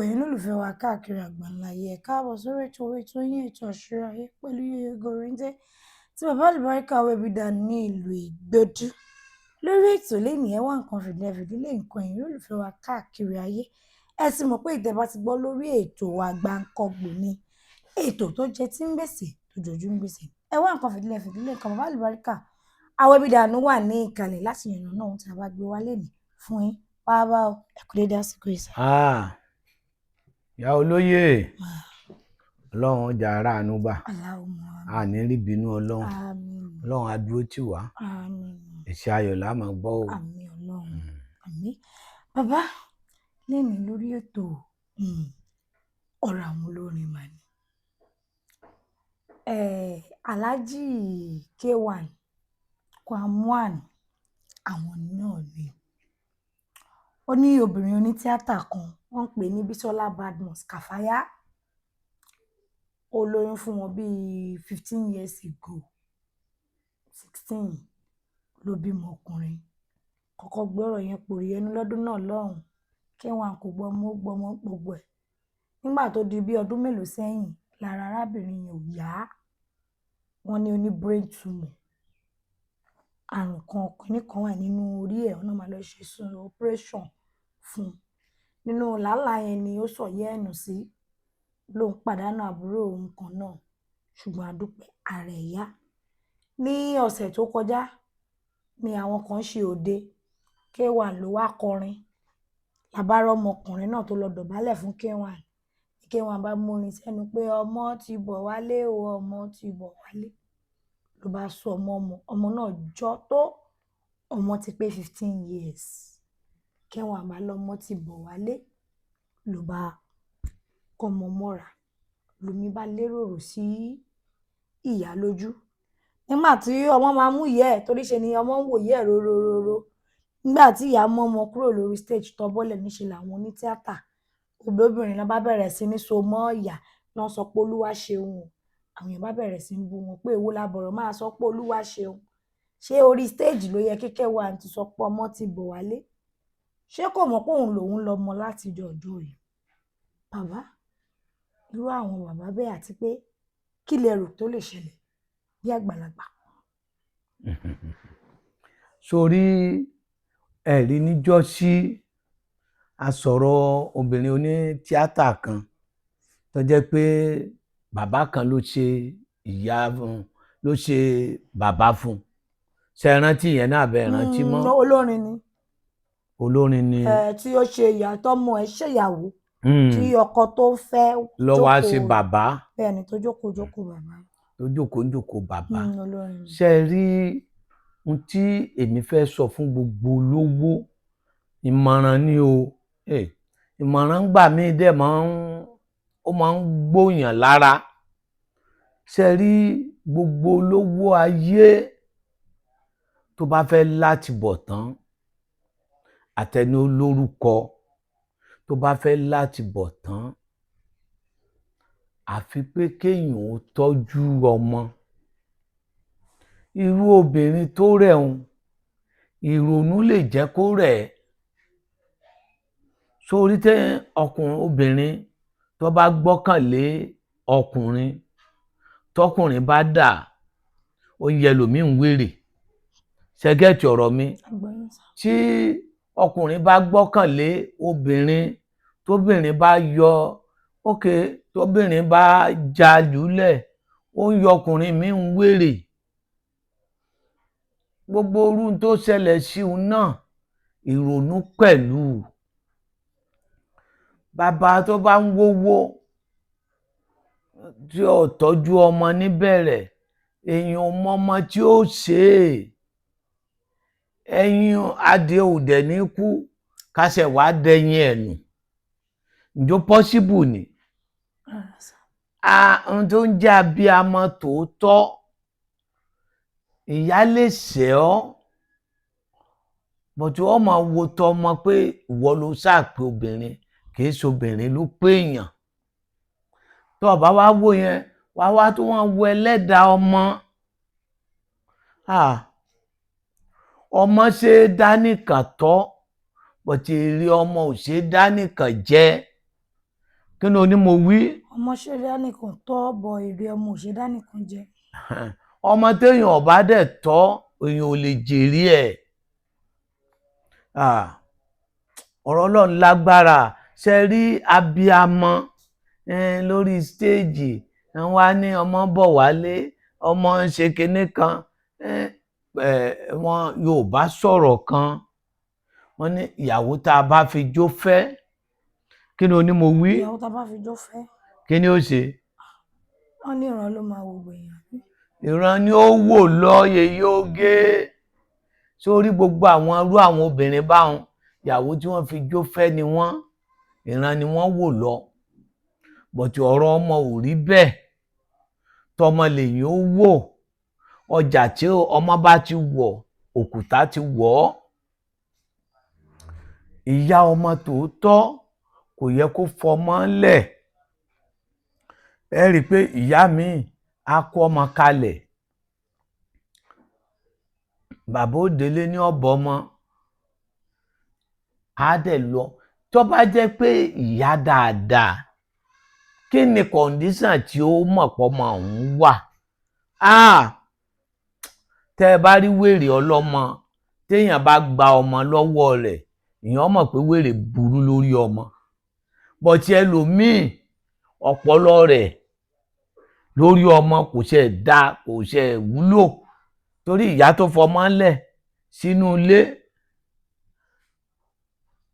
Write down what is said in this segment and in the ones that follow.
Ẹ̀yin olólùfẹ́ wa káàkiri àgbáńlá ayé, ẹ káàbọ̀ sórí ètò yín, ètò Àṣírí Ayé pẹ̀lú Yèyé Gòrèǹté tí bàbá àlùbáríkà Awẹ́bídà ní ìlú Ìgbòdú. Lórí ètò lẹ́nìí, ẹ wá nǹkan fìdílé fìdílé nǹkan. Ẹ̀yin olólùfẹ́ wa káàkiri ayé, ẹ sì mọ̀ pé ìtẹ́ bá ti gbọ́ lórí ètò wa, Gbáǹkọ́gbò ni ètò tó jẹ tí ń gbèsè tó jojú ń gbèsè. Ẹ wá nǹkan fìdílé fìdílé nǹkan. Bàbá àlùbáríkà Awẹ́bídà wà ní ìkàlẹ̀ láti yànnàná ohun tí a bá gbé wá lénìí fún yín. Bàbá o, ẹ kú dédé àsìkò yìí sà. Ìyá olóyè, Ọlọ́run ọjà aráàánú gbà. Allahumma. A ní rí bínú Ọlọ́run. Àmín. Ọlọ́run á dúró tì wá. Àmín. Èsì ayọ̀ la máa gbọ́ o. Àmín Ọlọ́run, àmín. Bàbá, lẹ́nu lórí ètò, ọ̀rọ̀ àwọn olórin mà ní. Alhaji K1, Kwam1, àwọn náà ni. Ó ní obìnrin onítíátà kan, wọ́n ń pè ní Bísọ́lá Badmus Kàfáyá. Ó lóyún fún wọn bíi 15 years ago, 16 ló bímọ ọkùnrin. Kọ́kọ́ gbé ọ̀rọ̀ yẹn pòrí ẹnu lọ́dún náà lọ́hùn. K1 kò gbọ́mọ, ó gbọ́mọ gbogbo ẹ̀. Nígbà tó di bí ọdún mélòó sẹ́yìn, lára arábìnrin yẹn ò yá. Wọ́n ní ó ní brain tumor. Àrùn kan kìíní kan wà nínú orí ẹ̀, wọ́n náà máa lọ ṣe operation fún un. Nínú làálàá yẹn ni ó sọ ìyá ẹ̀ nù sí, lóun pàdánù àbúrò òun kan náà, ṣùgbọ́n a dúpẹ́, ara ẹ̀ yá. Ní ọ̀sẹ̀ tó kọjá ni àwọn kan ṣe òde, K1 ló wá kọrin. La bá rọ́mọkùnrin náà tó lọ dọ̀bálẹ̀ fún K1. K1 bá múrin sẹ́nu pé ọmọ ti bọ̀ wálé o, ọmọ ti bọ̀ wálé. Ló bá sọ ọmọ ọmọ, ọmọ náà jọ tó ọmọ ti pé 15 years. K1 bá lọ́mọ ti bọ̀ wálé, ló bá kọ́mọ mọ́ra, lomi bá lérò sí ìyá lójú. Nígbà tí ọmọ máa mú ìyá ẹ̀, torí ṣe ni ọmọ ń wò ìyá ẹ̀ rorororo. Nígbà tí ìyá mú ọmọ kúrò lórí stage tó bọ́lẹ̀, níṣe làwọn onítíátà obìnrin náà bá bẹ̀rẹ̀ sí ní so mọ́ ìyá náà, sọ pé Olúwa ṣeun o. Àwọn èèyàn bá bẹ̀rẹ̀ sí ní bú wọn pé èwo la bọ̀rọ̀ máa sọ pé Olúwa ṣeun? Ṣé orí stage ló yẹ kí K1 ti sọ pé ọmọ ti bọ̀ wálé? Ṣé kò mọ̀ pé òun lòun lọ́mọ láti ọjọ́ yìí? Bàbá, irú àwọn bàbá bẹ́ẹ̀, àti pé kí lẹ rò tó lè ṣẹlẹ̀ bí àgbàlagbà? Sórí ẹ̀rí, níjọ́sí a sọ̀rọ̀ obìnrin oní tíátà kan tó jẹ́ pé bàbá kan ló ṣe ìyá fún, ló ṣe bàbá fún. Ṣe é rántí yẹn náà? Bẹ́ẹ̀ rántí mọ́? Olórin ni. Olórin ni. Ẹ tí ó ṣe ìyá tọmọ ẹ ṣèyàwó tí ọkọ tó fẹ́ ló wá ṣe bàbá. Bẹ́ẹ̀ ni, tó jókòó jókòó bàbá. Tó jókòó jókòó bàbá. Olórin ni. Ṣe rí ohun tí èmi fẹ́ sọ fún gbogbo olówó, ìmọ̀ràn ni o. Ìmọ̀ràn ń gbà mí dẹ̀ máa ń ó máa ń gbóyàn lára. Ṣe rí gbogbo olówó ayé tó bá fẹ́ láti bọ̀ tán, àtẹni olórúkọ tó bá fẹ́ láti bọ̀ tán, àfi pé kéèyàn ó tọ́jú ọmọ. Irú obìnrin tó rẹ̀ ń ìrònú lè jẹ́ kó rẹ̀ ẹ́ sórí. Tẹ́ ọkùnrin, obìnrin tó bá gbọ́kànlé ọkùnrin, tọkùnrin bá dà, ó ń yẹ lòmíì ń wèrè. Ṣẹgẹ́tì ọ̀rọ̀ mi? Àgbọ́yé sà. Tí ọkùnrin bá gbọ́kànlé obìnrin, tóbìnrin bá yọ ókè, tóbìnrin bá já lulẹ̀, ó ń yọ ọkùnrin míì ń wèrè. Gbogbo irú tó ṣẹlẹ̀ sí un náà, ìrònú pẹ̀lú bàbá tó bá ń wówó tí ò tọ́jú ọmọ níbẹ̀rẹ̀, èèyàn ò mọmọ tí ó ṣe é. Ẹyin adìẹ ò dẹ̀ ní kú kásẹ̀ wá dẹyin ẹ̀ nù. Ǹjọ́ possible ni? Rárá sà. A ohun tó ń jẹ́ abiyamọ tòótọ́, ìyá lè ṣẹ̀ ọ́, but ó máa wo tọmọ pé ìwọ ló sáà pé obìnrin, kì í ṣe obìnrin ló pé èèyàn. Tó o bá wá wò yẹn, wá wá tó wọ́n wo ẹlẹ́dàá ọmọ. Ah, ọmọ ṣe é dá nìkan tọ́, but èrè ọmọ ò ṣe é dá nìkan jẹ. Kí ni oní mo wí? Ọmọ ṣe dánìkan tọ́ bọ, èrè ọmọ ò ṣe dánìkan jẹ. Ọmọ téèyàn ọba dẹ̀ tọ́, èèyàn ò lè jèrè ẹ̀. Ah, ọ̀rọ̀ Ọlọ́run lágbára. Ṣe rí abiamọ lórí stéèjì wá ní ọmọ bọ̀ wálé, ọmọ ń ṣe kinní kan. Wọn Yorùbá sọ̀rọ̀ kan, wọ́n ní ìyàwó tá a bá fi jó fẹ́. Kí ni oní mo wí? Ìyàwó tá a bá fi jó fẹ́. Kí ni ó ṣe? Wọ́n ní ìran ló máa wò gbẹ̀yìn, àbí? Ìran ni ó wò lọ, yèyé oge. Sórí gbogbo àwọn irú àwọn obìnrin báwọn, ìyàwó tí wọ́n fi jó fẹ́ ni wọ́n, ìran ni wọ́n wò lọ. Bọ̀tí ọ̀rọ̀ ọmọ ò rí bẹ́ẹ̀. Tọmọ lèyìn ó wò. Ọjà tí ọmọ bá ti wọ̀, òkúta ti wọ̀ ọ́. Ìyá ọmọ tòótọ́ kò yẹ kó fọmọ lẹ̀. Ẹ rí i pé ìyá mi á kó ọmọ kalẹ̀, bàbá ó délé ní ọ̀bọ ọmọ, á dẹ̀ lọ. Tó bá jẹ́ pé ìyá dáadáa, kí ni condition tí ó mọ̀ pọ̀ ọmọ òun wà? Ah, tẹ́ ẹ bá rí wèrè ọlọ́mọ, téèyàn bá gba ọmọ lọ́wọ́ rẹ̀, èèyàn mọ̀ pé wèrè burú lórí ọmọ. Bọ̀tí ẹlòmíì, ọpọlọ rẹ̀ lórí ọmọ kò ṣe dá, kò ṣe wúlò, torí ìyá tó fọmọ lẹ̀ sínú ilé,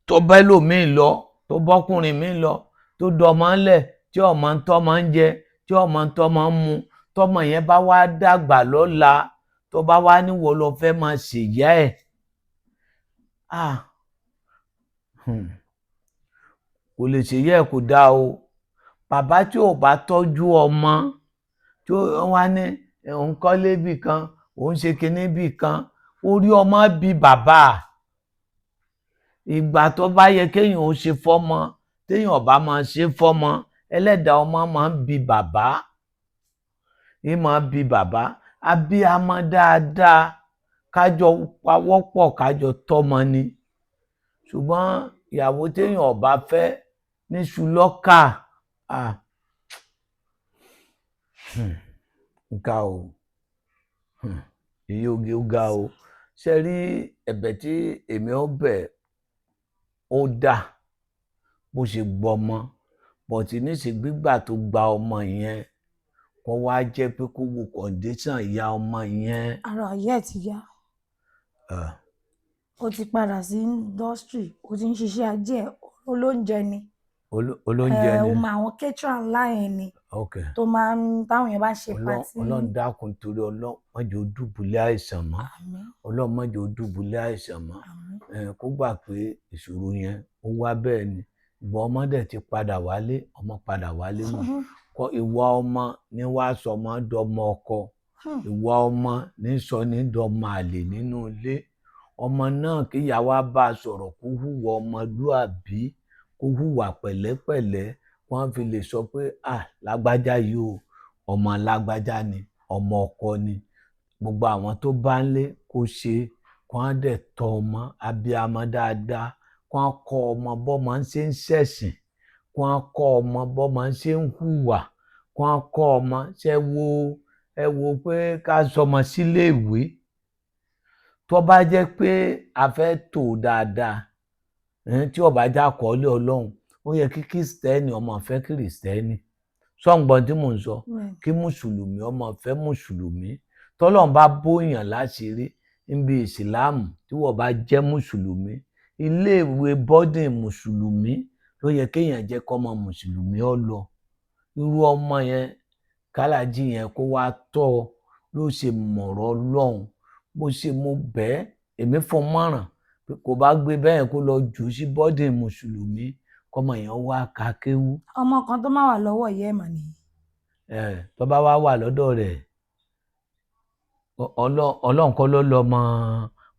tó bá ẹlòmíì lọ, tó bọ́kùnrin míì lọ, tó dọmọ lẹ̀, tí ọmọ ń tọ́mọ ń jẹ, tí ọmọ ń tọ́mọ ń mu, tọ́mọ yẹn bá wá dàgbà lọ́la, tó bá wá níwọ̀ lọ fẹ́ máa ṣèyá ẹ̀, ah, kò lè ṣèyá ẹ̀, kò dáa o. Bàbá tí ò bá tọ́jú ọmọ, tí ó wá ní òun kọ́lé bì kan, òun ṣe kinní bì kan, orí ọmọ bí bàbá. Ìgbà tó bá yẹ kéèyàn ó ṣe fọ́mọ, téèyàn ò bá máa ṣe fọ́mọ, ẹlẹ́dàá ọmọ máa ń bi bàbá, ń máa bi bàbá. Abíamọ dáadáa, kájọ pawọ́pọ̀, kájọ tọ́mọ ni. Ṣùgbọ́n ìyàwó téèyàn ò bá fẹ́ níṣu lọ́kà, ah, ga o, iye oge ó ga o. Ṣe rí ẹ̀bẹ̀ tí èmi ó bẹ̀, ó dà bó ṣe gbọmọ, bọ̀tí níṣe gbígbà tó gba ọmọ yẹn, kó wá jẹ́ pé kó wo condition ìyá ọmọ yẹn. Ara ìyá ẹ̀ ti yá. Ó ti padà sí industry, ó ti ń ṣiṣẹ́ ajé ẹ̀, olóúnjẹ ni. Olóúnjẹ ni. Ó mọ àwọn caterer ńlá yẹn ni. Tó máa ń táwọn èèyàn bá ṣe party. Ọlọ́run dákun, torí Ọlọ́run, má jẹ́ ó dùbúlẹ̀ àìsàn mọ́. Àmín. Ọlọ́run má jẹ́ ó dùbúlẹ̀ àìsàn mọ́. Àmín. Kó gbà pé ìṣòro yẹn ó wá bẹ́ẹ̀ ni. Ìgbà ọmọ dẹ̀ ti padà wálé, ọmọ padà wálé mọ́. Kọ ìwà ọmọ ní wàá sọ ọmọ dọmọ ọkọ. Ìwà ọmọ ní sọ ní dọmọ àlè nínú ilé. Ọmọ náà kí ìyá wa bá a sọ̀rọ̀, kó hùwà ọmọlúàbí, kó hùwà pẹ̀lẹ́pẹ̀lẹ́, wọ́n fi lè sọ pé à lágbájá yìí o, ọmọ lágbájá ni, ọmọ ọkọ ni. Gbogbo àwọn tó bá ń lé kó ṣe, kó á dẹ̀ tọ́ ọmọ abiyamọ dáadáa, kó á kọ́ ọmọ bọ́mọ ń ṣe ń ṣẹ̀sìn, kó á kọ́ ọmọ bọ́mọ ń ṣe ń hùwà, kó á kọ́ ọmọ ṣe wo. Ẹ wo pé ká sọmọ sílé ìwé, tó bá jẹ́ pé a fẹ́ tò dáadáa, tí ó bá já kọ́lé Ọlọ́run, ó yẹ kí kìrìsìtẹ́nì ọmọ fẹ́ kìrìsìtẹ́nì. Sọ́ǹgbọ́n tí mò ń sọ, kí mùsùlùmí ọmọ fẹ́ mùsùlùmí. Tọ́lọ́run bá bóyàn láṣìírí níbi ìsìláàmù, tí wọ́n bá jẹ́ mùsùlùmí, iléèwé bọ́dìn mùsùlùmí ló yẹ kéèyàn jẹ́ kọ́mọ mùsùlùmí ó lọ. Irú ọmọ yẹn, kálájì yẹn kó wá tọ́ ọ bí ó ṣe mọ̀rọ̀ Ọlọ́run, bó ṣe mo bẹ́ẹ̀, èmi fún mọ̀ràn pé kò bá gbé bẹ́ẹ̀ kó lọ jù ú sí bọ́dìn mùsùlùmí, kọ́mọ yẹn wá ka kéwú. Ọmọ kan tó máa wà lọ́wọ́ ìyá ẹ̀ mà nìyí. Tó bá wá wà lọ́dọ̀ rẹ̀, Ọlọ́run kọ́ ló lọ́mọ,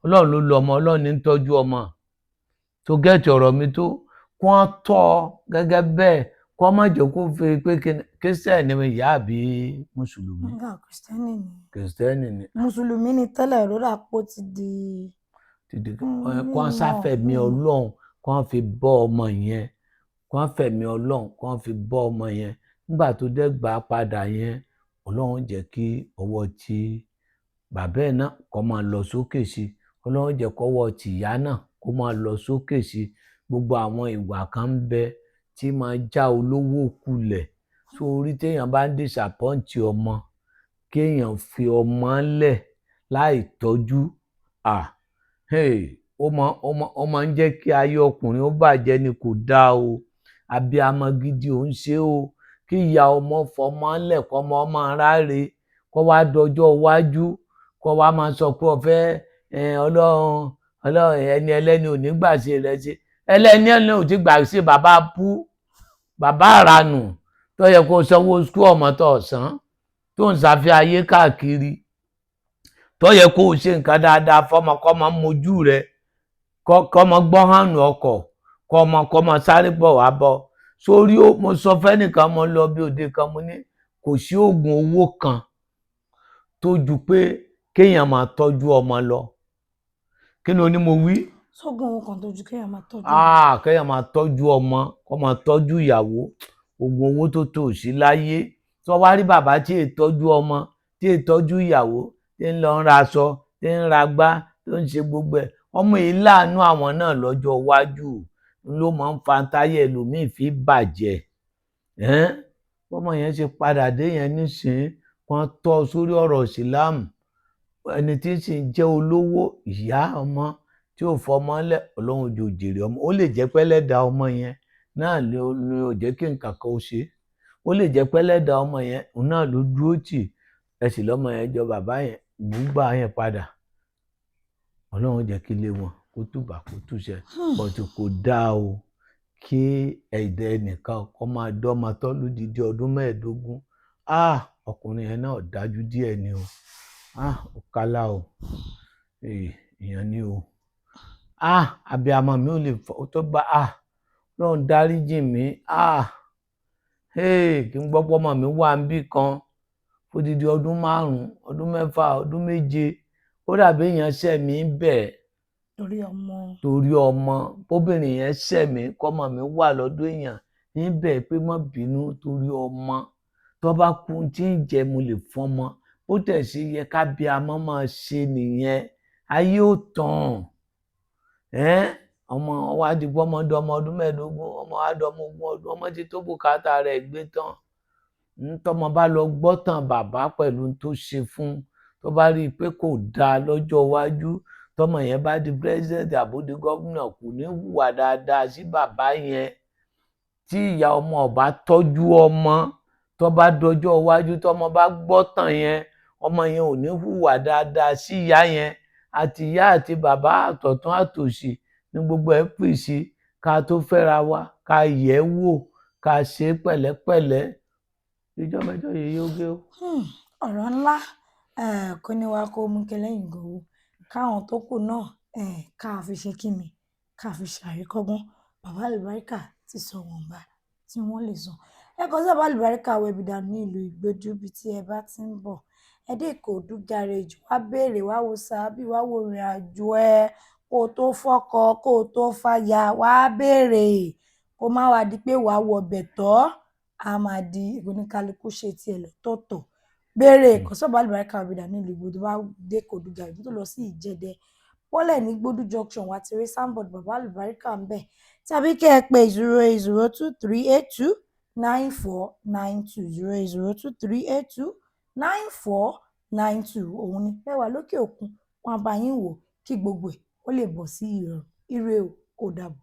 Ọlọ́run ló lọ́mọ, Ọlọ́run ní ń tọ́jú ọmọ. Tó gẹ́ẹ̀tì ọ̀rọ̀ mi tó, kó wọ́n tọ́ ọ gẹ́gẹ́ bẹ́ẹ̀, kó má jẹ́ kó fi pé kírísítẹ́nì ni ìyá àbí mùsùlùmí. Nígbà kìrìsìtẹ́nì ni. Kìrìsìtẹ́nì ni. Mùsùlùmí ni tẹ́lẹ̀, rírà pó ti di. Ti di kó wọ́n sáfẹ̀mí Ọlọ́run, kó wọ́n fi bọ́ ọmọ yẹn. Kán fẹ̀mí Ọlọ́run kán fi bọ́ ọmọ yẹn. Nígbà tó dẹ̀ gbà á padà yẹn, Ọlọ́run jẹ́ kí ọwọ́ ti bàbá ẹ̀ náà kó máa lọ sókè sí i. Ọlọ́run jẹ́ kọ́wọ́ tìyá náà kó máa lọ sókè sí i. Gbogbo àwọn ìwà kan ń bẹ tí máa já olówó kulẹ̀. Sórí téèyàn bá ń disappoint ọmọ, kéèyàn fi ọmọ lẹ̀ láì tọ́jú, ah, hey, ó máa ń jẹ́ kí ayé ọkùnrin ó bàjẹ́ ni. Kò dáa o. Abiyamọ gidi ò ń ṣe o. Kí ìyá ọmọ fọmọ lẹ̀, kọ́mọ ọmọ ráre, kó wá dọjọ́ iwájú, kó wá máa sọ pé ọ̀fẹ́ Ọlọ́run, Ọlọ́run, ẹni ẹlẹ́ni ò ní gbà ṣe rẹ̀ ṣe. Ẹlẹ́ni ẹni ò ti gbà ṣe bàbá bú, bàbá àrànù, tó yẹ kó sanwó school ọmọ tó ọ̀sán, tó ń ṣàfihàn ayé káàkiri, tó yẹ kó o ṣe nǹkan dáadáa fọmọ, kọ́mọ mojú rẹ, kọ́mọ gbọ́ hànú ọkọ̀, kọ́mọ sáré bọ̀ wá bọ̀ sórí. Mo sọ fẹ́nìkan, mo lọ bí òde kan, mo ní kò sí oògùn owó kan tó ju pé kéèyàn máa tọ́jú ọmọ lọ. Kí ni o ní mo wí? Sógun owó kan tó ju kéèyàn máa tọ́jú. Ah, kéèyàn máa tọ́jú ọmọ, kó máa tọ́jú ìyàwó, oògùn owó tó tò sí láyé. Tó wá rí bàbá tí è tọ́jú ọmọ, tí è tọ́jú ìyàwó, tí ń lọ ń ra aṣọ, tí ń ra gbá, tó ń ṣe gbogbo ẹ̀, ọmọ yìí láàánú àwọn náà lọ́jọ́ iwájú, ló máa ń fa táyé ẹlòmíì fi bàjẹ́. Bọ́mọ yẹn ṣe padà dé yẹn nísìnyí, wọ́n tọ́ sórí ọ̀rọ̀ ìsìláàmù. Ẹni tí sì ń jẹ́ olówó, ìyá ọmọ tí ò fọmọ lẹ̀, Ọlọ́run jò jèrè ọmọ. Ó lè jẹ́ pẹ́lẹ́dà ọmọ yẹn náà ló ò jẹ́ kí nǹkan kan ó ṣe. Ó lè jẹ́ pẹ́lẹ́dà ọmọ yẹn òun náà ló dúró tì. Ẹ sì lọ́mọ yẹn jọ bàbá yẹn gbúgbà yẹn padà. Ọlọ́run jẹ́ kí ilé wọn kó tùbà kó túṣẹ. Bọ̀tù kò dáa o kí ẹ̀dẹ̀ ẹnìkan kó máa dọ́mọ tọ́ lódidi ọdún 15. Ah, ọkùnrin yẹn náà dájú díẹ̀ ni o. Ah, ó kálá o, èèyàn ni o. Ah, abiyamọ mi ò lè fọ tó bá. Ah, Ọlọ́run dáríjì mí. Ah, hey, kí n gbọ́ pọ́mọ mi wà níbì kan fódidi ọdún 5, ọdún 6, ọdún 7, ó dàbí èèyàn ṣẹ̀ mí bẹ́ẹ̀. Torí ọmọ. Torí ọmọ. Bóbìnrin yẹn ṣẹ̀ mí, kọ́mọ mi wà lọ́dọ̀ èèyàn níbẹ̀, pé má bínú, torí ọmọ, tó bá kú tí ń jẹ mo lè fọmọ. Bó tẹ̀ sí yẹ ká bí amọ́ máa ṣe nìyẹn. Ayé ò tán. Ọmọ wa di pé ọmọ dọmọ ọdún 15, ọmọ wa dọmọ 20 ọdún, ọmọ ti tó bùkátà rẹ̀ gbé tán. Tọmọ bá lọ gbọ́ tàn bàbá pẹ̀lú tó ṣe fún, tó bá rí i pé kò dáa, lọ́jọ́ iwájú tọmọ yẹn bá di president àbó di gómìnà, kò ní hùwà dáadáa sí bàbá yẹn. Tí ìyá ọmọ ọba tọ́jú ọmọ, tó bá dọjọ́ iwájú, tọmọ bá gbọ́ tàn yẹn, ọmọ yẹn ò ní hùwà dáadáa sí ìyá yẹn. Àti ìyá àti bàbá, àtọ̀tún àtòsì ní gbogbo ẹ̀ pè sí. Ká tó fẹ́ra wa, ká yẹ̀ ẹ́ wò, ká ṣe é pẹ̀lẹ́pẹ̀lẹ́. Ìjọ mẹ́jọ yìí yóò gé o. Ọ̀rọ̀ ńlá kò ní wá kó mú kẹlẹ́yìn gòwò káwọn tó kù náà ká fi ṣe kíni, ká fi ṣàríkọ́gbọ́n. Bàbá Àlùbáríkà ti sọ wọ̀nba tí wọ́n lè sọ. Ẹ kàn sí Bàbá Àlùbáríkà Webinar ní ìlú Ìgbójú. Bí tí ẹ bá ti ń bọ̀, ẹ dé Ìkòròdú garage, wá béèrè, wá wo sáábì, wá wo ìrìn àjò ẹ kó o tó fọ́kọ, kó o tó fàyà. Wá béèrè kó má wá di pé wàá wọ ọbẹ̀ tọ́ a máa di oníkálukú ṣe tiẹ̀ lọ́tọ̀ọ̀tọ̀. Béèrè, kàn sí Bàbá Àlùbáríkà Webinar ní ìlú Ìgbójú. Tó bá dé Ìkòròdú garage, tó lọ sí Ìjẹ̀dẹ̀, bọ́lẹ̀ ní Gbódú junction, wá ti rí signboard Bàbá Àlùbáríkà ń bẹ̀, tàbí kẹ́ ẹ pè 08023829492, 08023829492. Òun ni ẹ wà lókè òkun, wọn á bá yín wò kí gbogbo ẹ̀ ó lè bọ̀ sí ìrọ̀rùn. Ire o, ó dàbọ̀.